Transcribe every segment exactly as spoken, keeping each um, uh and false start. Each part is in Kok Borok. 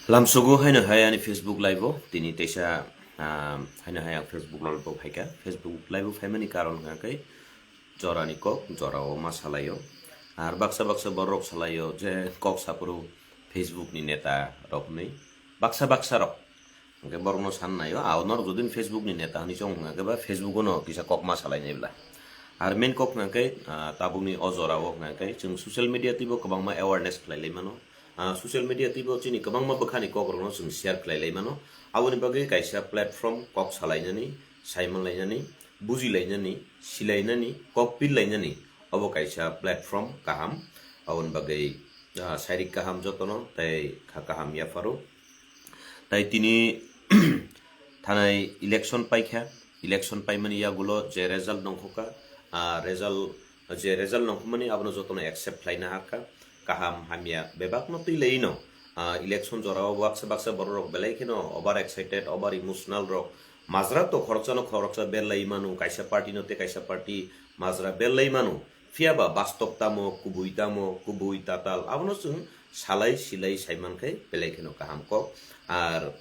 Lamsogo haino hai ani Facebook live o tini teisa, ah, haino hai ang Facebook live o phaikha. Facebook live o phaimani karon hwnkha khe jorani kok jorao ma salaio. Ar baksa baksa borok salaio je kok saphuru Facebook ni neta rok hinwi. Baksa baksa rok. Hwnkhe borokno san naio, a norok jodi Facebook ni neta hinwi chong hwnkha khe ba Facebook o no kisa kok ma salai nai bla. Ar main kok hwnkha khe, ah, tabukni o jorao hwnkha khe chwng social media twibo kwbangma awareness khlai lai mano. Ah, social media twibo chini kwbangma bwkhani kokrokno chwng share khlai lai mano. Aboni bagwi kaisa platform kok salainani, saimanlainani, bujilainani, silainani, kok pillainani, obo kaisa platform kaham. Aboni bagwi, ah, sairik kaham jotono tei kha kaham yapharo. Tai tini thanai election paikha, election paimani yagulo je result nongkhokha, ah, result, je result nongkhomani abono jotono accept khlaina hakha, kaham hamya bebakno twi laino, ah, election jorao baksa baksa bororok belai kheno over excited, over emotional rok, majra to khoroksano khoroksa berlai manu, kaisa party no tei kaisa party majra berlai manu, phiya ba bastob tamo, kubui tamo, kubui tatal, abono chwng salai silai saiman khai belai kheno kaham kok. Ar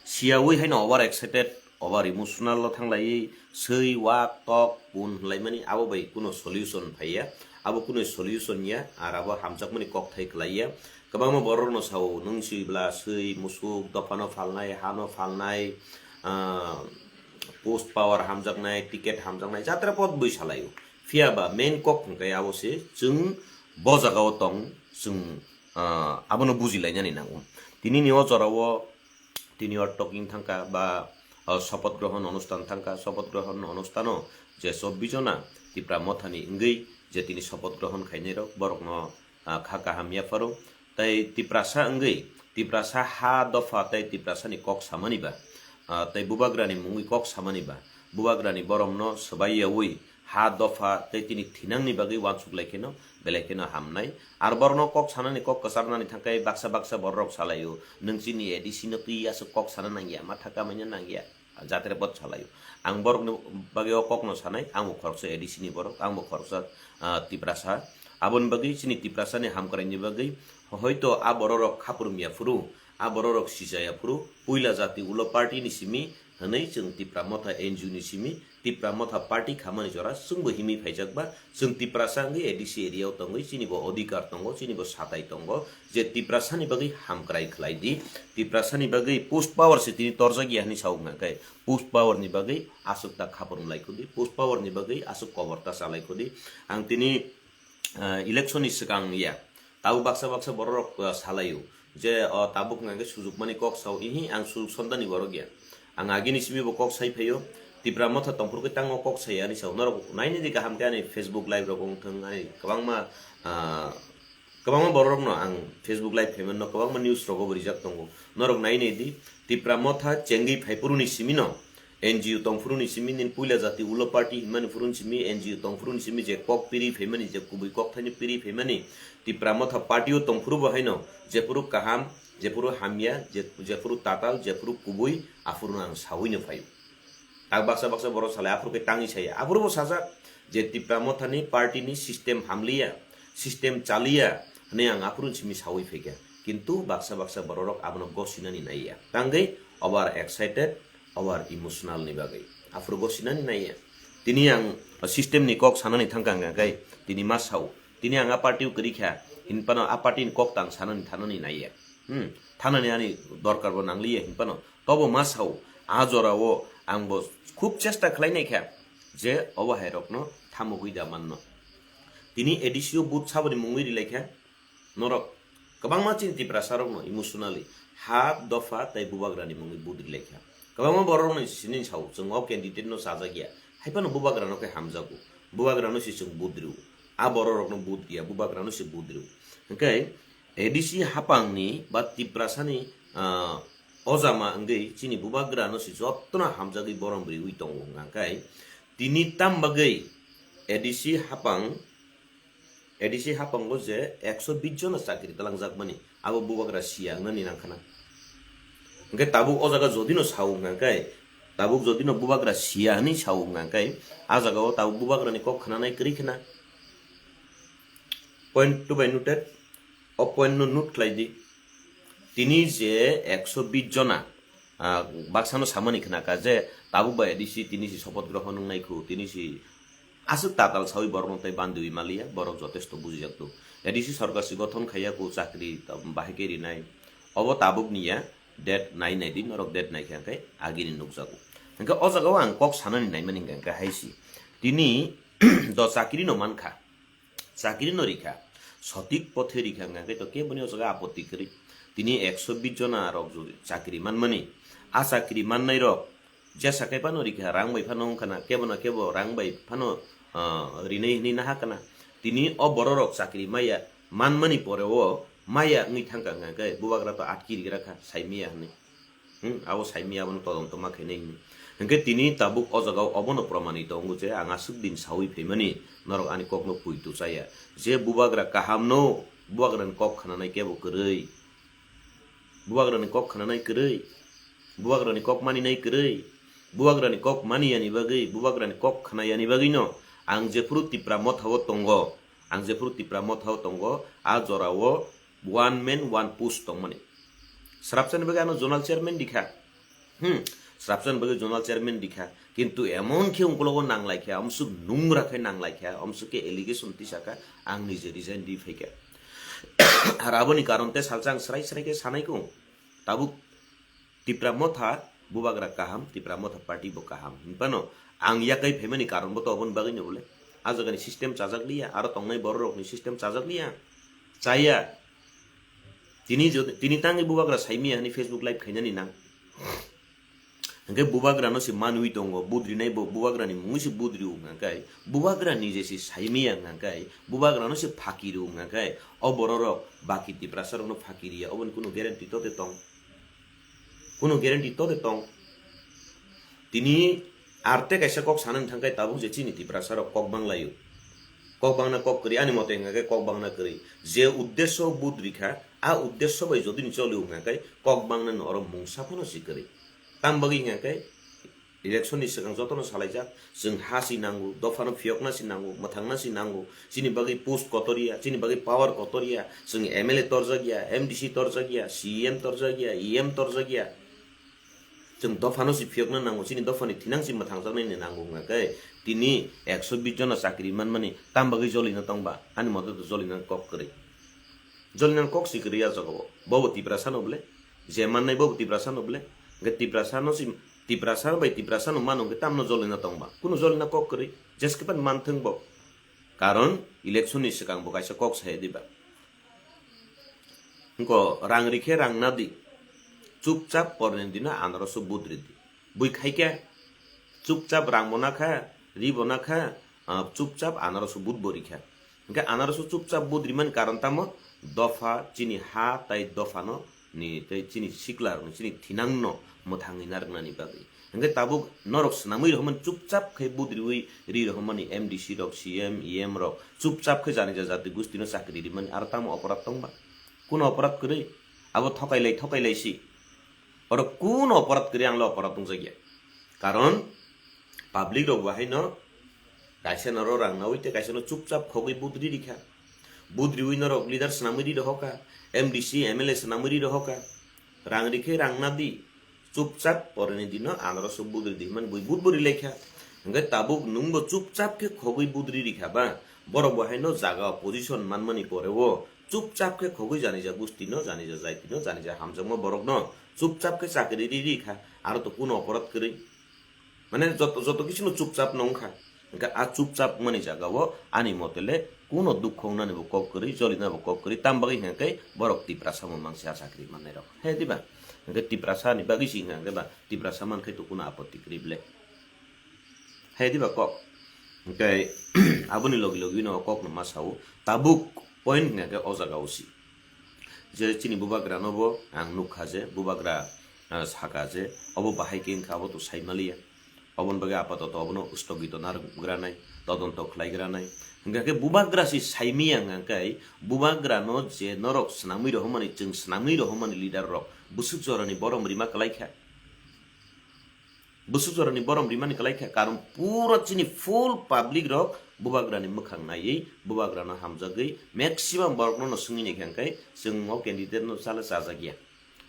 siyawi haino over excited, over emotional o thanglaiwi swi wak tok pun hwnlaimani abo bai kuno solution phaiya, abo kuno solution ya, ar abo hamjakmani kokthai khlaiya. Kwbangma borokno sao, nwng sibla swi musuk dophano phalnai, hano phalnai, ah, post power hamjaknai, ticket hamjaknai, jatra pot bui salaio. Phiya ba main kok hwnkhe abo se chwng bo jagao tong, chwng, ah, abono bujilainani nango. Tinini o jorao tini o talking thangkha ba, ah, sopoth grohon onusthan thangkha, sopoth grohon onusthano je chobbish jona Tipra mothani wngwi je tini sopoth grohon khainai rok borokno, ah, kha kaham yapharo. Tai Tiprasa wngwi, Tiprasa ha dopha tai Tiprasani kok samani ba, ah, tai bubagrani mungwi kok samani ba, bubagrani boromno swbai yaui ha dopha tei tini thinangni bagwi uansuk lai kheno belai kheno hamnai. Ar borokno kok sanani, kok kwcharnani thangkhe baksa baksa bororok salaio, "Nwng chini A D C no twi aswk kok sana nangya, matha kamaina nangya." Jatre pot salaio. Ang borokni bagwi o kokno sanai, ang bo khoroksa A D C ni borok, ang bo khoroksa, ah, Tiprasa. Aboni bagwi chini Tiprasani hamkraini bagwi hoito a bororok khaprum ya phuru, a bororok sija ya phuru, puila jati ulo party ni simi hwnwi chwng Tipra Motha N G O ni simi Tipra Motha party khamani jora chwngbo himwi phaijak ba, chwng Tiprasa wngwi A D C area o tongwi chini bo odhikar tongo, chini bo satai tongo, je Tiprasani bagwi hamkrai khlai di, Tiprasani bagwi post power se tini torjak ya hwnwi sa wngkha khe, post power ni bagwi aswk ta khapor mlai khudi, post power ni bagwi aswk kobor ta chalai khudi. Ang tini, ah, election ni swkang ya, tabuk baksa baksa bororok, ah, salaio je, o tabuk hwnkha khe sujukmani kok sao, ihi ang sujuk sondani borok ya. Ang agini simi bo kok sai phaio, Tipra Motha tongphuru khe tango kok sai ani sao. Norok nainani kaham khe ani Facebook live rok wng thung, ani kwbangma, ah, kwbangma bororokno ang Facebook live phaimanno, kwbangma news rogo bo rijak tongo. Norok nai nai di, Tipra Motha chengwi phaiphuruni simino, N G O tongphuruni simi, nini puila jati ulo party hinmani phuruni simi, N G O tongphuruni simi je kok piri phaimani, je kubui kok thaini piri phaimani, Tipra Motha party o tongphuru bo haino, jephuru kaham, jephuru hamya, je-, jephuru tatal, jephuru kubui, aphuru ang sawino phaio. Tak baksa baksa borok salai, aphuru khe tangwi saya. Aphuru bo sajak je Tipra Mothani party ni system hamliya, system chaliya hwnwi ang aphuru simi sawi phaikha. Kintu baksa baksa bororok abono gosinani naiya. Tangwi over excited, over emotional ni bagwi. Aphuru gosinani naiya. Tini ang system ni kok sanani thangkha hwnkha khe tini ma sao. Tini ang a party o kwrwi kha, hinphano a party ni kok tang sanani thanani naiya. Hmm, thanani ani dorkar bo nangliya hinphano. Tobo ma sao, a jora o ang bo khub chesta khlai nai kha je obo hai rokno thamogwi da manno. Tini A D C o vote saboni mungwi ri lai kha, norok kwbangma chini Tiprasa rokno emotionally ha dopha tei bubagrani mungwi vote ri lai kha. Kwbangma borok rokno sini sao, chwng o candidate no chajak ya, hai phano bubagra no khe hamjago, bubagra no se chwng vote rio, a borok rokno vote ria, bubagra no se vote rio. Hwnkhe A D C hapangni ba Tiprasani, ah, ojama wngwi chini bubagrano se jotono hamjagwi borom riwi tongo hwnkha khe tini tam bagwi A D C hapang, A D C hapango je ekso bish jona chakri twlangjakmani abo bubagra siya wngnani nangkhana. Hwnkhe tabuk o jaga jodino sao hwnkha khe, tabuk jodino bubagra siya hwnwi sao hwnkha khe, a jagao tabuk bubagrani kok khnanai kwrwi khna. Point two by noted. O point no note khlai di. Tini je ekso bis jona, ah, baksano samani khnaka je tabuk bai A D C tini si sopoth grohon wngnai khu, tini si aswk tatal sawi borokno tei bandiwi maliya, borok jotesto bujijak tu. A D C sorkar si gothon khaiya khu chakri bahai khe rinai. Obo tabuk niya, date nai nai di, norok date nai khe hwnkhe agini nukjago. Hwnkhe o jagao ang kok sanani naimani hwnkhe hwnkhe hai si. Tini do chakri no mankha. Chakri no rikha, sotik pothe rikha hwnkha khe to keboni o jaga apotti kwrwi. Tini ekso bis jona rok jodi chakri manmani, a chakri mannai rok jesa khe phano rikha, rang bai phano wngkha na, kebo na kebo rang bai phano, ah, rinai hinwi naha kana. Tini o borok rok chakri maya manmani pore o maya wngwi thangkha hwnkha khe bubagra to atki rigra kha, saimaya hinwi. Hmm, abo saimaya, abono todonto ma khainai hinwi. Hwnkhe tini tabuk o jagao obono promanito wngo je ang aswk din sawi phaimani, norok ani kokno puitu chaya. Je bubagra kahamno, bubagrani kok khnanai kebo kwrwi. Bubagrani kok khnanai kwrwi. Bubagrani kok maninai kwrwi. Bubagrani kok maniyani bagwi, bubagrani kok khnayani bagwino ang jephuru Tipra Mothao tongo, ang jephuru Tipra Mothao tongo, a jorao one man, one post tongmani. Srapsani bagwi ano zonal chairman dikha. Hmm, srapsani bagwi zonal chairman dikha. Kintu emon khe ungkologo nanglaikha, amsuk nungra khe nanglaikha, amsuk khe allegation tisaka, ang nije resign di phaikha. Ar aboni karon te salsa ang srai srai khe sanai kung. Tabuk Tipra Motha bubagra kaham, Tipra Motha party bo kaham. Hinphano ang yakai phaimani karon bo to oboni bagwi no bole. A jagani system chajak liya, aro tongnai borok rokni system chajak liya. Chaya. Tini jodi, tini tangwi bubagra saimaya hinwi Facebook live khainani nang. Hwnkhe bubagrano se manwi tongo, budrinai bo bubagrani mungwi se budri wngkha khe, bubagrani je se saimaya wngkha khe, bubagrano se phakiri wngkha khe, o bororok baki Tiprasa rokno phakiriya, oboni kunu guarantee to de tong? Kunu guarantee to de tong? Tini arte kaisa kok sanani thangkhe tabuk je chini Tiprasa rok kok banglaio. Kok bangna kok kwrwi, ani mote hwnkha khe kok bangna kwrwi. Je uddesho budri kha, a uddesho bai jodi ni choli wngkha khe kok bangna no oro mungsa phano si kwrwi. Tam bagwi hwnkha khe election ni swkang jotono salaijak, chwng ha si nango, dophano phiyokna si nango, mwthangna si nango, chini bagwi post kotor ya, chini bagwi power kotor ya, chwng M L A torjak ya, M D C torjak ya, C E M torjak ya, E M torjak ya. Chwng dophano si phiyokna nango, chini dophani thinang si mwthangjaknai ni nango wngkha khe, tini ekso bis jona chakri manmani tam bagwi jolina tongba, ani mote to jolina kok kwrwi. Jolina kok si kwrwi a jagao. Bobo Tiprasa no bole? Je mannai bobo Tiprasa no bole? Hwnkhe Tiprasa no si, Tiprasa bai Tiprasa no mano hwnkhe tamno jolina tongba? Kunu jolina kok kwrwi. Jeskepan manthwng bo. Karon election ni swkang bo kaisa kok sai diba. Hwnkhe rang rikhe rang nadi. Chupchap porni dino anoroso budri di. Bui khaikhe chupchap rang bo nakha, ri bo nakha, ah, chupchap anoroso bud bo rikha. Hwnkhe anoroso chupchap bud rimani karon tamo? Dopha chini ha tai dophano ni tei chini sikla rokni chini thinangno mwthangwi narwknani bagwi. Hwnkhe tabuk norok swnamwi rohormani chupchap khe bud riwi ri rohormani M D C rok, C M, E M rok chupchap khe janija jati gustino chakri rimani aro tamo oporad tongba? Kuno oporad kwrwi? Abo thokailai thokailai si. Oro kuno oporad kwrwi, ang le oporad wngjakya. Karon public rok bo haino kaisa no ro rang nawi tei kaisa no chupchap khogwi budri rikha. Budriwi norok leader swnamwi ri rohokha, M D C, M L A swnamwi ri rohokha. Rang rikhe rang nadi. Chupchap porni dino anoroso budri di hwnmani bui budburi lekha. Hwnkhe tabuk nwngbo chupchap khe khogwi budri rikha ba, borok bo haino jaga position manmani pore o chupchap khe khogwi janija gustino, janija jaitino, janija hamjakma borokno chupchap khe chakri ri rikha, aro to kuno oporad kwrwi. Mane joto, joto kisu no chupchap no wngkha. Hwnkhe a chupchap wngmani jaga o ani mote le kuno dukho wngnani bo kok kwrwi, jolina bo kok kwrwi, tam bagwi hwnkhe borok Tiprasa bo mangsi a chakri mannai rok. He diba? Hwnkhe Tiprasa ni bagwi si hwnkhe ba Tiprasa mankhe to kuno apotti kwrwi ble. He diba kok? Hwnkhe aboni logi logi no kok no ma sao. Tabuk point hwnkhe o jaga o si. Je chini bubagra no bo ang nukha je bubagra, ah, saka je obo bahai khe wngkha, abo to sai maliya. Oboni bagwi apatoto obono stogito narwk granai, todonto khlai granai. Hwnkha khe bubagra si saimaya hwnkha khe bubagra no je norok swnamwi rohormani, chwng swnamwi rohormani leader rok bwswk jorani borom rima kwlai kha. Bwswk jorani borom rimani kwlai kha, karon pura chini full public rok bubagrani mwkhang naiwi, bubagrano hamjagwi maximum borokno no swngwi naikha hwnkhe chwng o candidate no sala chajakya.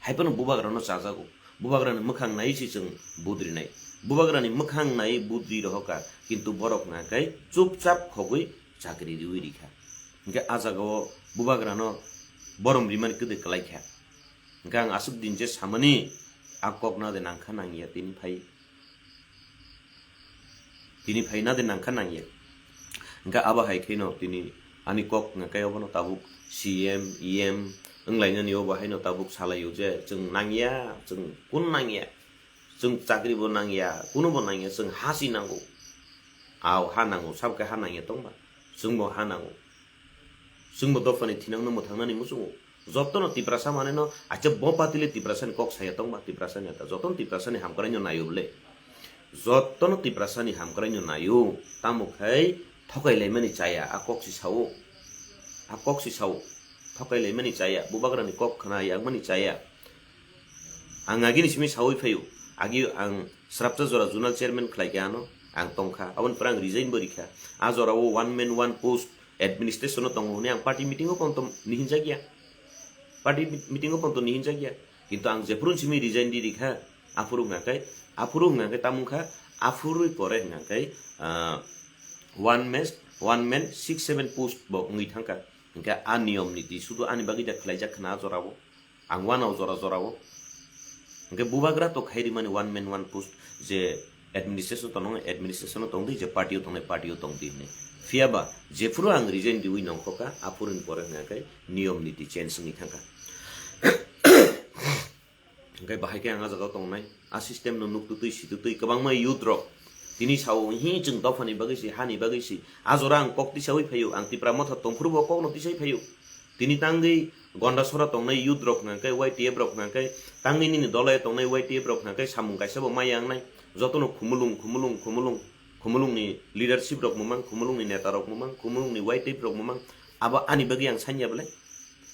Hai phano bubagrano chajago. Bubagrani mwkhang nai se chwng budri nai. Bubagrani mwkhang nai budri rohoka, kintu borok hwnkha khe chupchap khogwi chakri riwi rikha. Hwnkhe a jagao bubagrano borom rimani kwdwi kwlaikha. Hwnkhe ang aswk din je samani a kokna de nangkha nangya tini phai. Tini phaina de nangkha nangya. Hwnkhe abo hai kheno tini ani kok hwnkhe obono tabuk C M, E M wnglainani obo haino tabuk salaio je chwng nangya, chwng kun nangya, chwng chakri bo nangya, kuno bo nangya, chwng ha si nango. Ao ha nango, sabkhe ha nangya tongma, chwngbo ha nango. Chwngbo dophani thinangno mwthangnani muchungo. Jotono Tiprasa maneno, acha bo patile Tiprasani kok saya tongma, Tiprasani ata. Jotono Tiprasani hamkraino naio bole. Jotono Tiprasani hamkraino naio. Tamo khai thokai laimani chaya, a kok si sao. A kok si sao. Thokai laimani chaya, bubagrani kok khna yakmani chaya. Ang agini simi sawi phaio. Agi ang srapsa jora zonal chairman khlai kha ano. Ang tongkha. Aboni pore ang resign bo rikha. A jorao one man one post administration o tongo hwnwi ang party meeting o ponto nihinjak ya. Party meeting o ponto nihinjak ya. Kintu ang jephuru simi resign di rikha. Aphuru hwnkha khe, aphuru hwnkha khe tamung kha, aphuru pore hwnkha khe, ah, one man, one man six seven post bo wngwi thangkha. Hwnkhe a niyom niti sudu ani bagwi da khlaijak khna a jorao. Ang wanao jora jorao. Hwnkhe bubagra to khai rimani one man one post je administration tongo, administration o tongdi, je party o tongnai party o tongdi hwnwi. Phiyaba jephuru ang resign diwi nongkhoka, aphuruni pore hwnkha khe niyom niti change wngwi thangkha. Hwnkhe bahai khe ang a jagao tongnai, a system no nuktutwi situtwi kwbangma youth rok tini sao, "Hi, chwng dophani bagwi si, hani bagwi si." A jora ang kok tisawi phaio, ang Tipra Motha tongphuru bo kokno tisai phaio. Tini tangwi Gondasora tongnai youth rok hwnkha khe, Y T F rok hwnkha khe, tangwi nini dole tongnai Y T F rok hwnkha khe samung kaisa bo maya wngnai. Jotono khumulung, khumulung, khumulung, khumulungni leadership rok mwmang, khumulungni neta rok mwmang, khumulungni Y T F rok mwmang. Abo ani bagwi ang sanya belai.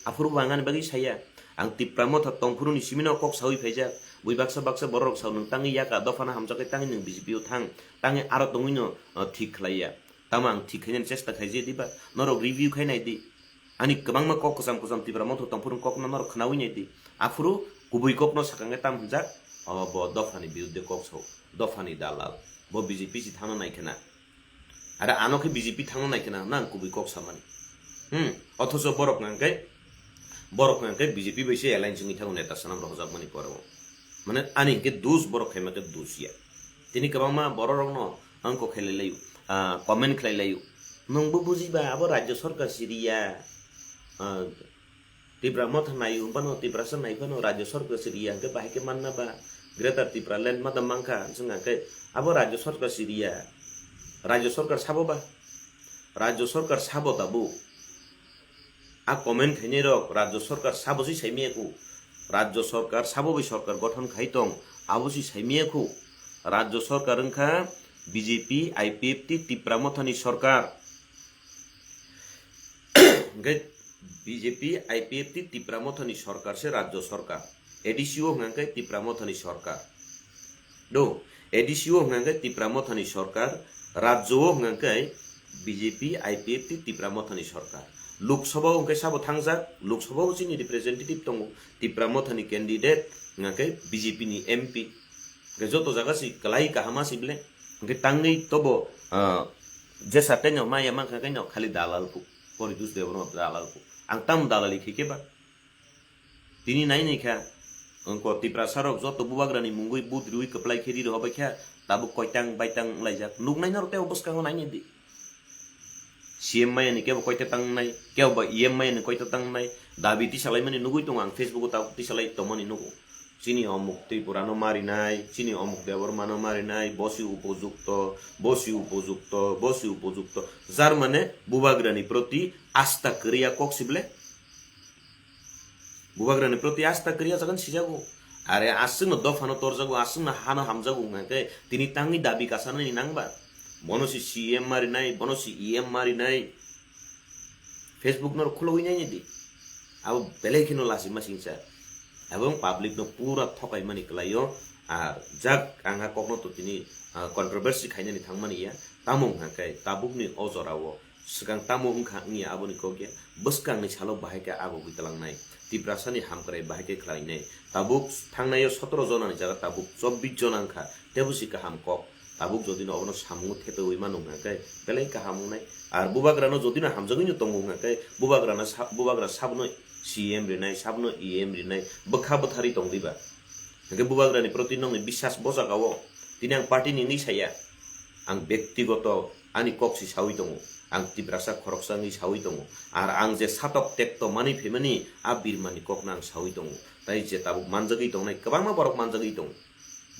Aphuru bo ang ani bagwi saya. Ang Tipra Motha tongphuruni simino kok sawi phaijak. Bui baksa baksa borok rok sao, "Nwng tangwi yaka dophano hamjakhe tangwi nwng B J P o thang, tangwi aro tongwino, uh, thik khlaiya." Tamo ang thik khainani chesta khaijak diba? Norok review khai nai di. Ani kwbangma kok kwcham kwcham Tipra Motha tongphuru kokno norok khnawi nai di. Aphuru kubui kokno sakangkhe tam hwnjak, "O bo dophani birudde kok sao, dophani dalal, bo B J P si thangna nai khena." Are ano khe B J P thangna nai khena hwnna ang kubui kok samani. Hmm, othocho borok hwnkha khe, borok hwnkha khe B J P bai se alliance wngwi thango neta sanam rohorjakmani pore o. Mane ani hwnkhe dus, borok khaima khe dus ya. Tini kwbangma bororokno ang kok khlai laio, ah, comment khlai laio. Nwngbo bujiba abo rajya sarkar si riya. Ah, Tipra Motha nai phano, Tiprasa nai phano, rajya sarkar si riya hwnkhe bahai khe manna ba? Greater Tipraland ma da mankha, chwng hwnkhe abo rajya sarkar si riya. Rajya sarkar sabo ba? Rajya sarkar sabo tabuk. A comment khainai rok rajya sarkar sabo si saimaya khu. Rajya sarkar sabo bai sarkar gothon khai tong, abo si saimaya khu. Rajya sarkar wngkha B J P, I P F T, Tipra Mothani sarkar. Hwnkhe B J P, I P F T, Tipra Mothani sarkar se rajya sarkar. A D C o hwnkha khe Tipra Mothani sarkar. Do, A D C o hwnkha khe Tipra Mothani sarkar, rajya o hwnkha khe B J P, I P F T, Tipra Mothani sarkar. Lok Sabha o hwnkhe sabo thangjak, Lok Sabha o chini representative tongo, Tipra Mothani candidate hwnkha khe B J P ni M P. Hwnkhe joto jaga si kwlai kaham si bele. Hwnkhe tangwi tobo, ah, jesa tei no maya mankha khe no khali dalal phu. Poritus Debbarma dalal phu. Ang tamo dalali khe khe ba? Tini nai nai kha. Wngkha Tiprasa rok joto bubagrani mungwi but riwi kwplai khe ri rohor bai kha. Tabuk koitang baitang wnglaijak. Nuknai norok tei o bwskango nai nai di. C M maya ni kebo koita tangnai, kebo ba E M maya ni koita tangnai, dabi tisalaimani nugui tongo ang Facebook o tabuk tisalai tongmani nugo. Chini omuk Tripura no marinai, chini omuk Debbarma no marinai, bosi upojukto, bosi upojukto, bosi upojukto. Jar mane bubagrani proti asta kwrwi a kok si bele. Bubagrani proti asta kwrwi a jagan sijago. Are aswkno dophano torjago, aswkno hano hamjago wngkha khe tini tangwi dabi kasanani nangba. Bono si C M marinai, bono si E M marinai. Facebook no khulogwi nai di. Abo belai kheno lachima singcha. Ebong public no pura thokaimani kwlaio. Ar jak ang ha kokno to tini, ah, controversy khainani thangmani ya. Tamo wngkha khe tabukni o jorao swkang tamo wngkha wngya aboni kok ya. Bwskangni salo bahai khe agogwi twlangnai. Tiprasani hamkrai bahai khe khlainai. Tabuk thangnaio sotoro jonani jaga tabuk chobbish jona wngkha. Tebo si kaham kok. Tabuk jodi no obono samungo thepeui mano hwnkha khe belai kaham wngnai. Ar bubagrano jodi no hamjagwi no tongo hwnkha khe bubagrano sa-, bubagra sabno C M rinai, sabno E M rinai, bwkha bwtharwi tong diba. Hwnkhe bubagrani proti nokni biswas bo jagao tini ang party ni wngwi saya. Ang bektigoto ani kok si saui tongo. Ang Tiprasa khoroksa wngwi saui tongo. Ar ang je satok tekto manwi phaimani a birmani kokno ang saui tongo. Tai je tabuk manjagwi tongnai kwbangma borok manjagwi tongo.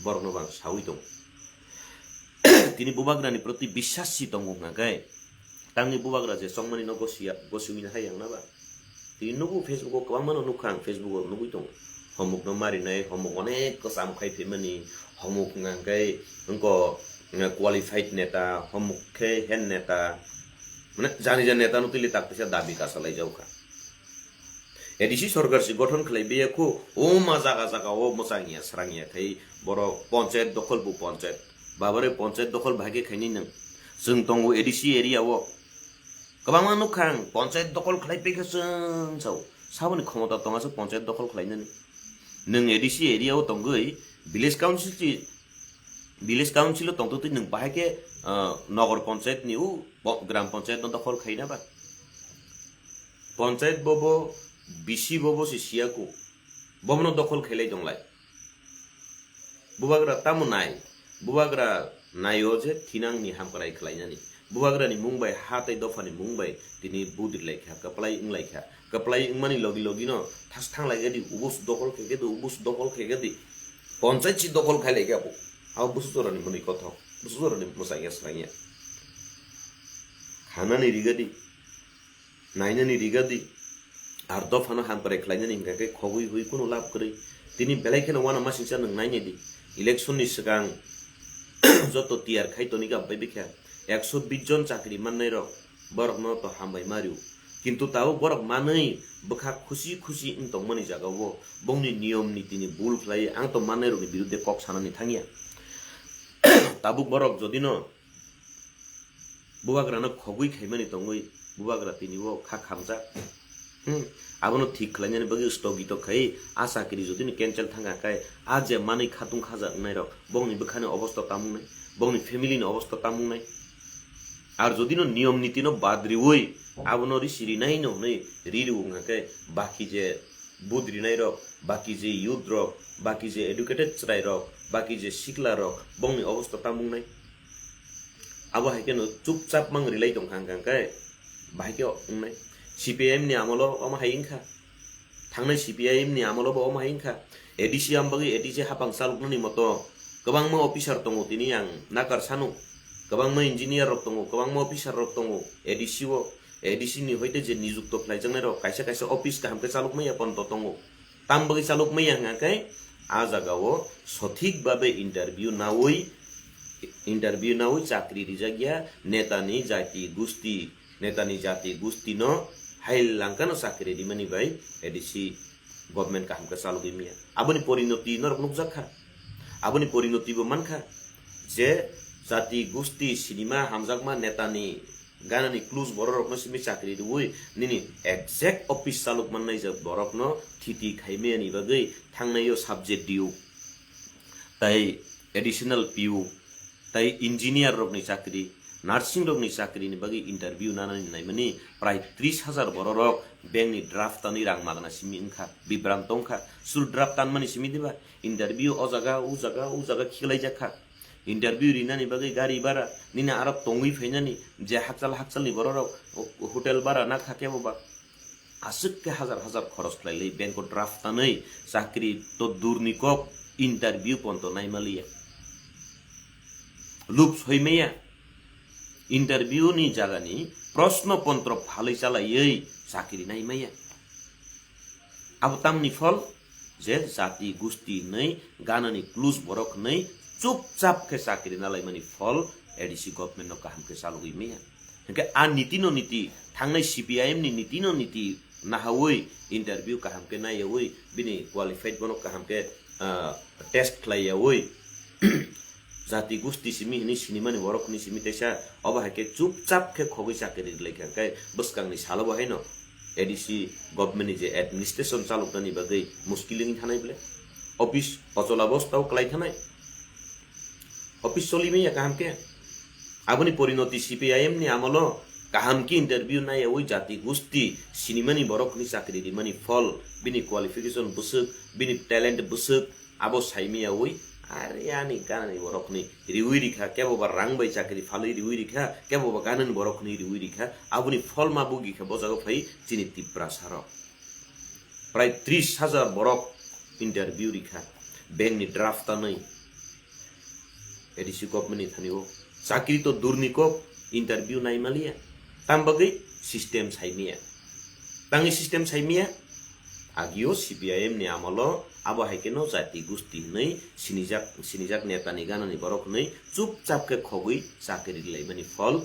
Borokno bo ang saui tongo. Tini bubagrani proti biswas si tongo hwnkha khe tangni bubagra je chongmani no gosia, gosiui no hai yang na ba? Tini nugo Facebook o kwbangma no nukha ang, Facebook o nugui tongo. Homok no marinai, homok onek kwcham khai phaimani, homok hwnkha khe wngko, eh, qualified neta, homok khe hen neta. Mane jani jani neta no tili tak teisa dabi kasa lai jaukha. A D C sorkar si gothon khlai biya khu, o ma jaga jaga o mwchang ya srang ya khai borok ponchayat dokhol bu ponchayat. Babare ponchayat dokhol bahai khe khaini nang. Chwng tongo A D C area o. Kwbangma nukha ang, ponchayat dokhol khlai pekha chwng sao. Saboni khomota tonga se ponchayat dokhol khlainani. Nwng A D C area o tongwi village council chi, village council o tongtwtwi nwng bahai khe, ah, nogor ponchayat ni u po-, gram ponchayat no dokhol khaina ba? Ponchayat bobo, B C bobo se siyaku. Bobono dokhol khailai tonglai. Bubagra tamo nai? Bubagra naio je thinangni hamkrai khlainani. Bubagrani mung bai, ha tei dophani mung bai tini budri lai kha, kwplai wng lai kha. Kwplai wngmani logi logi no thas thang lai di, ubus dokhol khe di, ubus dokhol khe di. Ponchayat si dokhol khai lai kha bo. Abo busu jorani mwnwi kothok, busu jorani mwsang ya swrang ya. Khanani riga di. Nainani riga di, ar dophano hamkrai khlainani hwnkha khe khogwi hwi kunu lab kwrwi. Tini belai kheno uanamasingcha nwng nainai di. Election ni swkang joto tiyar khai toni gabbai bikha. Ekso bish jon chakri mannai rok, borokno to hambai mario. Kintu tabuk borok manwi bwkha khusi khusi wng tongmani jagao bongni niyom nitini bul khlai ang to mannai rokni birudde kok sanani thangya. Tabuk borok jodino Bubagrano khogwi khaimani tongwi bubagra tini o kha khamjak. Hmm. Abono thik khlainani bagwi stogito khai a chakri jodino cancel thangkha khe a je manwi khatung khajak wngnai rok bongni bwkhani obosta tamungnai, bongni family ni obosta tamungnai. Ar jodino niyom nitino bad riwi abono risi rinai no hwnwi ri rw wngkha khe baki je budri nai rok, baki je youth rok, baki je educated chwrai rok, baki je sikla rok, bongni obosta tamung nai. Abo hai kheno chupchap mang rilai tong kha hwnkha khe, bahai khe wngnai. C P I M ni amolo omo hai wngkha. Thangnai C P I M ni amolo bo omo hai wngkha. A D C am bagwi A D C hapang chaloknani moto kwbangma officer tongo tini ang nakar sano. Kwbangma engineer rok tongo, kwbangma officer rok tongo A D C o. A D C ni hoite je nijukto khlaijaknai rok kaisa kaisa office kaham khe chalok maya ponto tongo. Tam bagwi chalok maya hwnkha khe a jaga o sothik babe interview nawi, interview nawi chakri rijak ya netani jati gusti, netani jati gusti no hai langkano chakri rimani bai A D C government kaham khe chalogwi maya. Aboni porinoti norok nukjak kha. Aboni porinoti bo mankha je jati gusti sinima hamjakma netani ganani clues borok rokno simi chakri rwui nini exact office chalok mannai je borokno thiti khaimani bagwi thangnai o subject diu. Tai additional P U, tai engineer rokni chakri, nursing rokni chakri ni bagwi interview nanani naimani prai tris hajar borok rok bank ni draft tanwi rang magna simi wngkha, bibranto wngkha, sur draft tanmani simi diba, interview o jaga, u jaga, u jaga khiklaijak kha. Interview rinani bagwi gari bara, nini aro tongwi phainani je hakchal hakchalni borok rok hotel bara na kha kebo ba. Aswk khe hajar hajar khoros khlai lai bank o draft tanwi chakri to durni kok interview ponto naimaliya. Lup soimaya interview ni jagani proshno pontro phalwi chalaiwi chakri naimaya. Abo tamni phol je jati gusti hinwi ganani clues borok hinwi chupchap khe chakri nalaimani phol A D C government no kaham khe chalogwi maya. Hinkhe a niti no niti thangnai C P I M ni niti no niti nahawi interview kaham khe naiyawi bini qualified bono kaham khe, ah, test khlaiyawi jati gusti simi hinwi sinimani borok hinwi simi teisa obo hai khe chupchap khe khogwi chakri rwlai kha hinkhe bwskangni salo bo haino A D C government ni je administration chaloknani bagwi muskil wngwi thanai bole. Office ochol abostao kwlai thanai. Office choli manya kaham khe. Aboni porinoti C P I M ni amolo kaham khe interview naiyawi jati gusti sinimani borok ni chakri rimani phol, bini qualification bwswk, bini talent bwswk, abo saimiyawi, are ani ganani borokni riwi rikha, kebo ba rang bai chakri phalwi riwi rikha, kebo ba ganani borokni riwi rikha, aboni phol ma bugi kha bo jaga phai chini Tiprasa rok. Prai tris hajar borok interview rikha, bank ni draft tanwi. A D C government ni thani o chakri to durni kok, interview nai maliya, tam bagwi system saimiya, tangwi system saimiya. Agio C P I M ni amolo abo hai khe no jati gusti hwnwi sinijak, sinijak neta ni gana ni borok hwnwi chupchap khe khogwi chakri rilai mani phol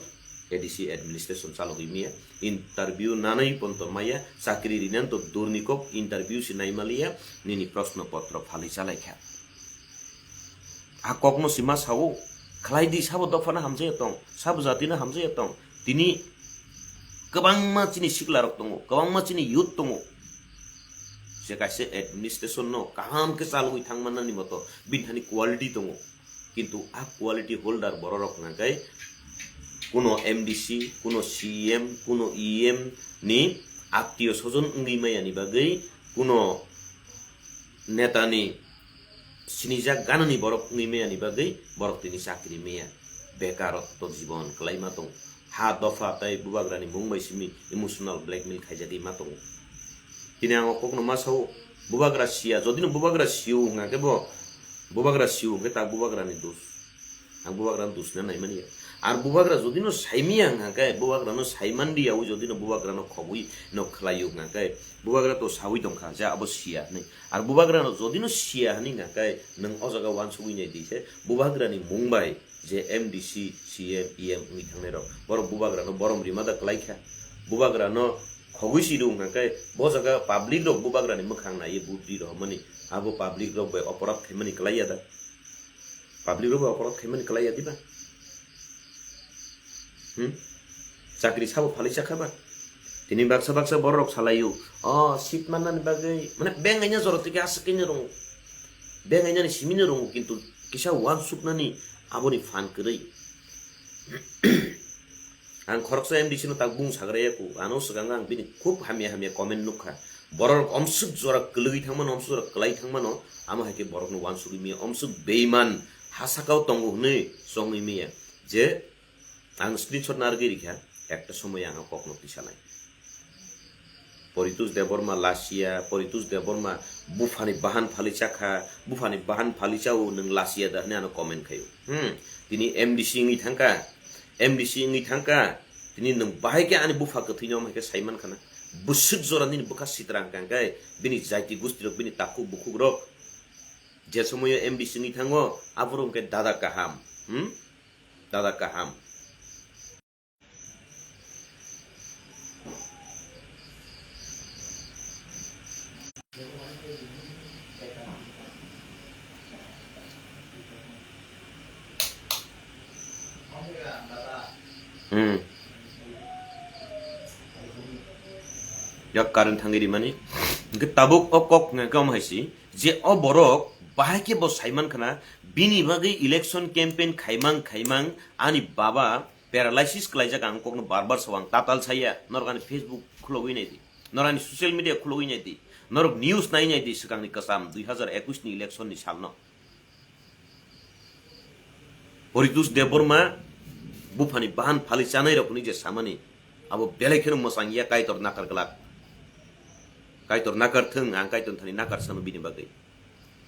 A D C administration chalogwi miya. Interview nanai ponto maya, chakri rinan to durni kok, interview si nai maliya, nini proshno potro phalwi chalai kha. A kokno sima sao, khlai di, sabo dophano hamjaya tong, sabo jatino hamjaya tong. Tini kwbangma chini sikla rok tongo, kwbangma chini youth tongo. Je kaisa administration no kaham khe chalogwi thangmannani moto bini thani quality tongo. Kintu a quality holder bororok hwnka khe kuno M D C, kuno C M, kuno E M ni attiyo sojon wngwi maya ni bagwi, kuno neta ni sinijak ganani borok wngwi maya ni bagwi borok tini chakri maya, bekarotto jibon kwlai ma tongo. Ha dopha tei bubagrani mung bai simi emotional blackmail khaijagwi ma tongo. Tini ang o kokno ma sao, bubagra siya, jodi no bubagra sio hwnka khe bo, bubagra sio hwnkhe ta bubagrani dos. Ang bubagrano dusna naimani ya. Ar bubagra jodi no saimiya hwnka khe, bubagrano saimandiya, o jodi no bubagrano khogwi no khlaio hwnka khe, bubagra to sawi tongkha je abo siya hwnwi. Ar bubagrano jodi no siya hwnwi hwnka khe, nwng o jaga uansugwi nai di se, bubagrani mung bai je M D C, C M, E M wngwi thangnai rok, borok bubagrano borom rima da kwlai kha. Bubagrano khogwi si rw hwnka khe, bo jaga public rok bubagrani mwkhang naiwi budri rohormani, abo public rok bai oporadh khaimani kwlai ya da? Public rok bai oporadh khaimani kwlai ya diba? Hmm? Chakri sabo phalwi chakha ba? Tini baksa baksa borok rok salaio, o seat mannani bagwi, mane beng aina jora tike aswk khe rongo. Beng ainani simino rongo, kintu kisa uansuknani aboni phan kwrwi. Ang khoroksa M D C no tak bung sagra ya ku, ano swkango ang bini khub hamya hamya comment nukha. Borok omswk jora kwlwi thangmano, omswk jora kwlai thangmano, amo hai khe borokno uansugwi maya, omswk beiman ha sakao tongo hwnwi chongwi maya. Je ang screenshot narwgwi rikha, ekta somoy ang o kokno tisanai. Poritus Debbarma lasiya, Poritus Debbarma buphani bahan phali chakha, buphani bahan phali chao nwng lasiya da hwnwi ano comment khaio. Hmm, tini M D C wngwi thangkha, M D C wngwi thangkha, tini nwng bahai khe ani bupha kwthwino omo hai khe saiman khana. Bwswk jora nini bwkha sitra hwnkha hwnkhe bini jaiti gusti rok, bini takhuk bukhuk rok je somoyo M D C wngwi thango, aphuru hwnkhe dada kaham, hmm? Dada kaham. Hmm. Yak current thangwi rimani. Hwnkhe tabuk o kok hwnkhe omo hai si, je o borok bahai khe bo saiman khana, bini bagwi election campaign khaimang khaimang ani baba paralysis kwlaijak, ang kokno bar bar sao, ang tatal saya, norok ani Facebook khulogwi nai di, norok ani social media khulogwi nai di, norok news nai nai di, swkangni kwcham dui hazar ekwis ni election ni salno. Poritus Debbarma buphani bahan phali chanai rokni je samani, abo belai kheno mwchang ya, Kaitor nakar glak. Kaitor nakar thung, ang Kaitor thani nakar sano bini bagwi.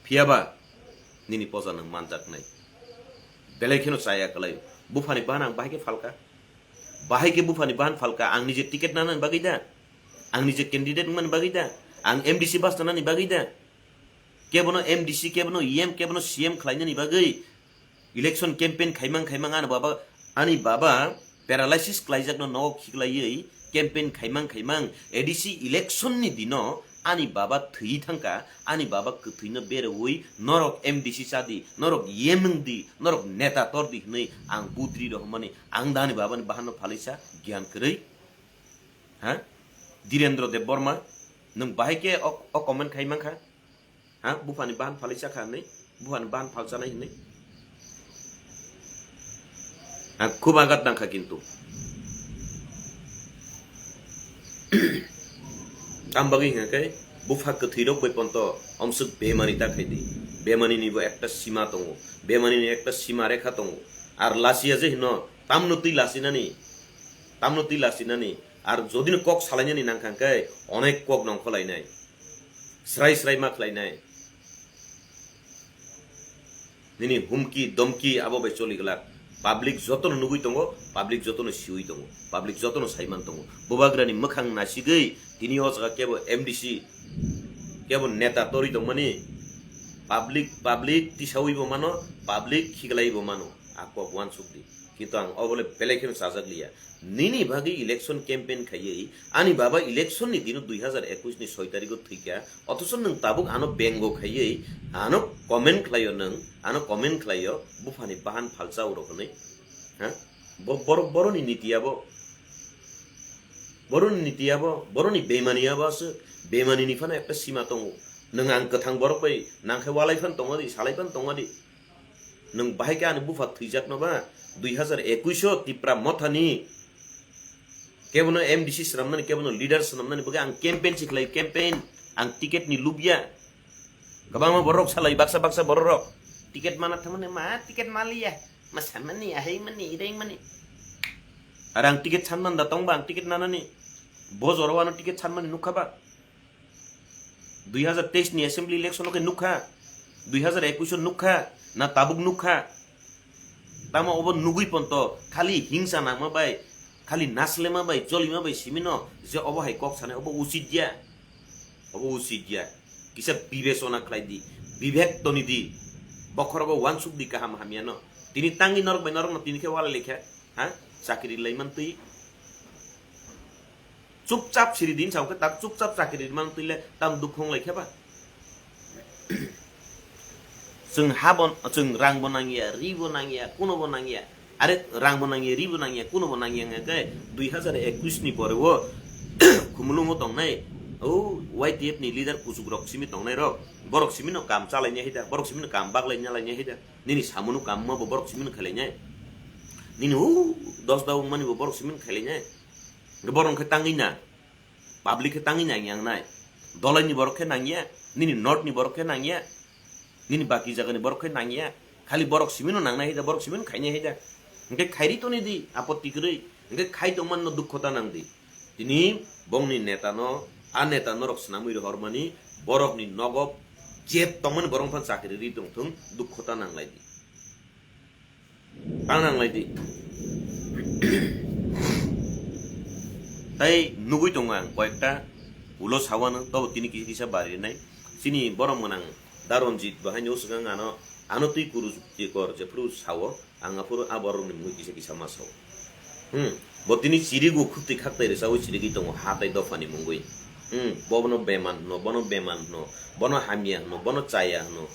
Phiyaba nini poja nwng manjaknai. Belai kheno chaya kwlai. Buphani bahan ang bahai khe phalka. Bahai khe buphani bahan phalka. Ang nije ticket nanani bagwi da. Ang nije candidate wngmani bagwi da. Ang M D C bus tanani bagwi da. Kebono M D C, kebono E M, kebono C M khlainani bagwi. Election campaign khaimang khaimang ani baba, ani baba paralysis kwlaijakno nogo khiklaiwi campaign khaimang khaimang A D C election ni dino ani baba thwi thangkha, ani baba kwthwino berewi norok M D C chadi, norok yemwng di, norok neta tor di hwnwi ang budri rohormani, ang da ani babani bahanno phalisa giyan kwrwi? Ha? Dhirendra Debbarma, nwng bahai khe o, o comment khai mankha? Ha, buphani bahan phalwi chakha hinwi, buphani bahan phalchanai hinwi. Ang khub agat nangkha kintu. Tam bagwi hwnkha khe bupha kwthwirok bai ponto omswk bemani ta khai di. Bemani ni bo ekta sima tongo. Bemani ni ekta sima rekha tongo. Ar lasiya je hino, tamno twi lasinani, tamno twi lasinani. Ar jodi no kok salainani nangkha khe onek kok nongkholainai. Srai srai ma khlainai. Nini humki, domki abo bai choli glak. Public jotono nugui tongo, public jotono siui tongo, public jotono saiman tongo. Bubagrani mwkhang nasigwi tini o jaga kebo M D C, kebo neta torwi tongmani. Public, public tisaui bo mano, public khiklai bo mano. A kok uansuk di. Kintu ang obole belai kheno chajak liya. Nini bagwi election campaign khaiwi, ani baba election ni dino dui hazar ekush ni soi tarikh o thwikha, othocho nwng tabuk ano bengo khaiwi, ano comment khlaio nwng, ano comment khlaio, buphani bahan phalcha urok hwnwi. Ha? Bo-, bor-, boroni niti abo. Boroni niti abo, boroni bemani abo aswk, bemani ni phano ekta sima tongo. Nwng ang kwthang borok bai nangkhe walai phan tongo di, salai phan tongo di. Nwng bahai khe ani bupha thwijakno ba, dui hazar ekush o Tipra Mothani kebono M D C swnamnani, kebono leader swnamnani bagwi ang campaign si khlai, campaign. Ang ticket ni lubya. Kwbangma borok salai, baksa baksa borok rok ticket mana thangmani, ma ticket maliya, ma samani, ahai mani, ireng mani. Ar ang ticket sanman da tongba, ang ticket nanani. Bo jora o ano ticket sanmani nukha ba. Dui hazar teis ni assembly election o khe nukha, dui hazar ekush o nukha, na tabuk nukha. Tamo obo nugui ponto khali hingsa nangma bai, khali naslema bai, cholima bai simino je obo hai kok sanai, obo usit ya. Obo usit ya. Kisa bibechona khlai di, bibek toni di. Bokhorogo uansuk di kaham hamyano. Tini tangi norok bai norokno tini khe walai lekha. Ha? Chakri lai mantwi. Chupchap siri din sao khe, tak chupchap chakri man twi le tam dukhu wng lai khe ba. Chwng ha bo, chwng rang bo nangya, ri bo nangya, kuno bo nangya. Are rang bo nangya, ri bo nangya, kuno bo nangya wngya khe dui hazar ekush ni pore o Khumulwng o tongnai o Y T F ni leader kuchuk rok simi tongnai rok, borok simi no kam chalai nai hai da, borok simi no kam baglai nalai nai hai da. Nini samono kam ma bo borok simi no khailai nai. Nini o dos da wng mani bo borok simi no khailai nai. Hwnkhe borok khe tangwi na, public khe tangwi nang yang nai. Dolai ni borok khe nang ya, nini north ni borok khe nang ya, nini baki jaga ni borok khe nang ya. Khali borok simi no nang nai hai da, borok simi no khai nai hai da. Hwnkhe khairi toni di, apotti kwrwi. Hwnkhe khai tong man no dukho ta nang di. Tini bongni neta no, a neta norok swnamwi rohor mani, borok ni nogo jet tong mani borok phan chakri ri tong thung, dukho ta nang lai di. Tang nang lai di. Tai nugui tongo ang koyekta ulo sawano, tobo tini kisa kisa bari nai. Chini borok mwnang Daronjit bo haino swkang ano, ano twi kuru chikor jephru sao, ang aphuru a borok ni mungwi kisa kisa ma sao. Hmm. Bo tini chirigo khukti khaktai rwchawi chirigwi tongo ha tai dopha ni mungwi. Hmm. Bono beman hwno, bono beman hwno, bono hamya hwno, bono chaya hwno.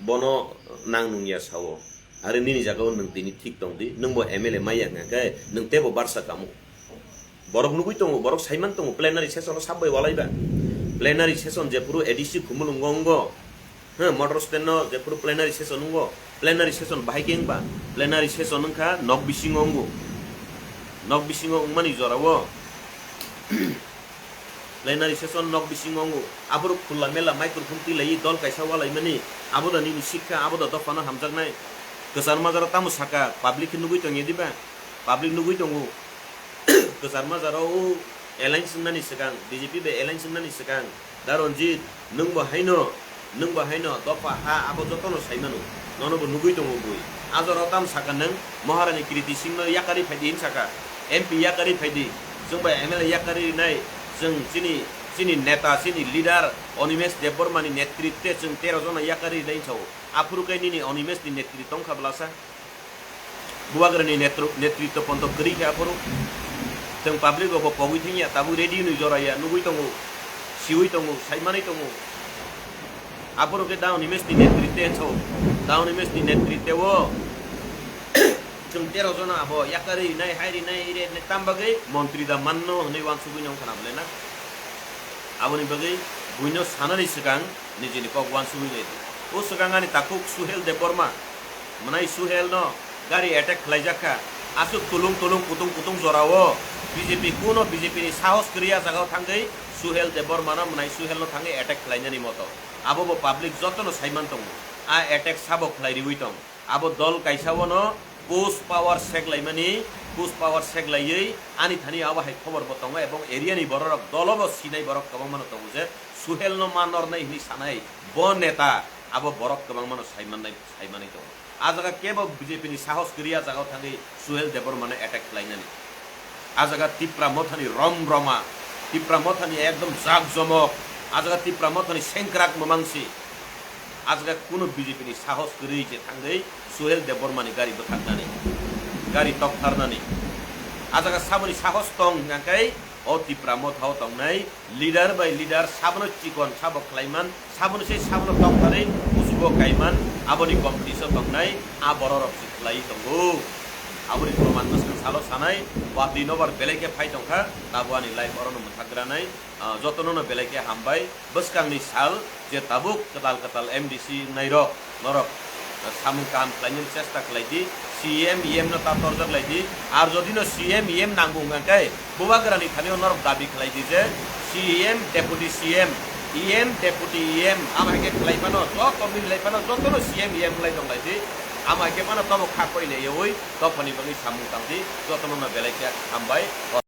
Bono nang nung ya sao. Are nini jaga o nwng tini thik tong di, nwng bo M L A maya wngkha khe nwng tebo barsa kamo. Borok nugui tongo, borok saiman tongo, plenary session o sab bai walai ba. Plenary session jephuru A D C Khumulwngo wngo, ha, motor stand no jephuru plenary session wngo, plenary session bahai khe wngba, plenary session wngkha nok bisingo wngo. Nok bisingo wngmani jora o plenary session nok bisingo wngo. Aphuru khula mela microphone twi laiwi dol kaisa walaimani, abo da nini sikha, abo da dophano hamjaknai. Kwchar majaro tamo saka, public khe nugui tongya diba? Public nugui tongo. Kwchar majaro o alliance wngnani swkang, B J P bai alliance wngnani swkang, da Ranjit, nwng bo haino, nwng bo haino dopha ha abo jotono sai mano, nono bo nugui tongo bui. A jorao tamo saka nwng Maharani Kriti Singh no yakarwi phaidi hin saka, M P yakarwi phaidi, chwng bai M L A yakarwi rinai, chwng chini, chini neta, chini leader Animesh Debbarma ni netritwe chwng tero jona yakarwi rinai sao. Aphuru khe nini Animesh ni netri tongkha bwlasa? Bubagrani netru-, netritwo ponto kwrwi khe aphuru. Chwng public rokbo pogwi thangya, tabuk radio ni jora ya, nugui tongo, siui tongo, saimanwi tongo. Aphuru khe da Animesh ni netritwe sao, da Animesh ni netritwe o Chwng tero jona abo yakarwi rinai, hai rinai, ire rinai, tam bagwi montri da manno hwnwi uansugwi nw wngkha na bwle na? Aboni bagwi buino sanani swkang nijini kok uansugwi lai di. O swkang ani takhuk Suhel Debbarma, mwnai Suhel no gari attack khlaijak kha. Aswk tulung tulung kutung kutung jorao B J P kuno B J P ni sahos kwrwi a jagao thangwi Suhel Debbarma no, mwnai Suhel no thangwi attack khlainani moto. Abo bo public jotono saiman tongo. A attack sabo khlai riwi tong. Abo dol kaisa wano push power sek laimani, push power sek laiwi ani thani abo hai khobor bo tongo, ebong area ni bororok dolo bo sinai borok kwbangma no tongo je Suhel no ma nornai hwnwi sanai bo neta, abo borok kwbangma no saimanai, saimanai tongo. A jaga kebo B J P ni sahos kwrwi a jagao thangwi Suhel Debbarma no attack khlainani. A jaga Tipra Mothani rom roma, Tipra Mothani ekdom jak jomok, a jaga Tipra Mothani sengkrak mamangsi. A jaga kuno B J P ni sahos kwrwi je thangwi Suhel Debbarma ni gari bwthaknani, gari toktharnani. A jaga saboni sahos tong hwnkhe o Tipra Mothao tongnai leader by leader sabono chikon sabo khlaiman, sabono se sabono toktarwi kuchugo kaiman, aboni competition tongnai, a bororok se khlai tongo. Aboni proman bwskang salo sanai, watwi nobar belai khe phai tongkha, tabo ani life orono mwthakgranai, ah, jotono no belai khe hambai. Bwskangni sal je tabuk kwtal kwtal M D C wngnairok, norok samung kaham khlainani chesta khlai di. C M, E M no ta torjak lai di. Ar jodi no C M, E M nango hwnkha khe, Bubagrani thani o norok dabi khlai di je C M, Deputy C M, E M, Deputy E M, amo hai khe khlai phano, joto mili lai phano, jotono C M, E M wng lai tong lai di. Amo hai khe phano tobo kha koi le yaui, dophani bagwi samung tang di, jotono no belai khe hambai.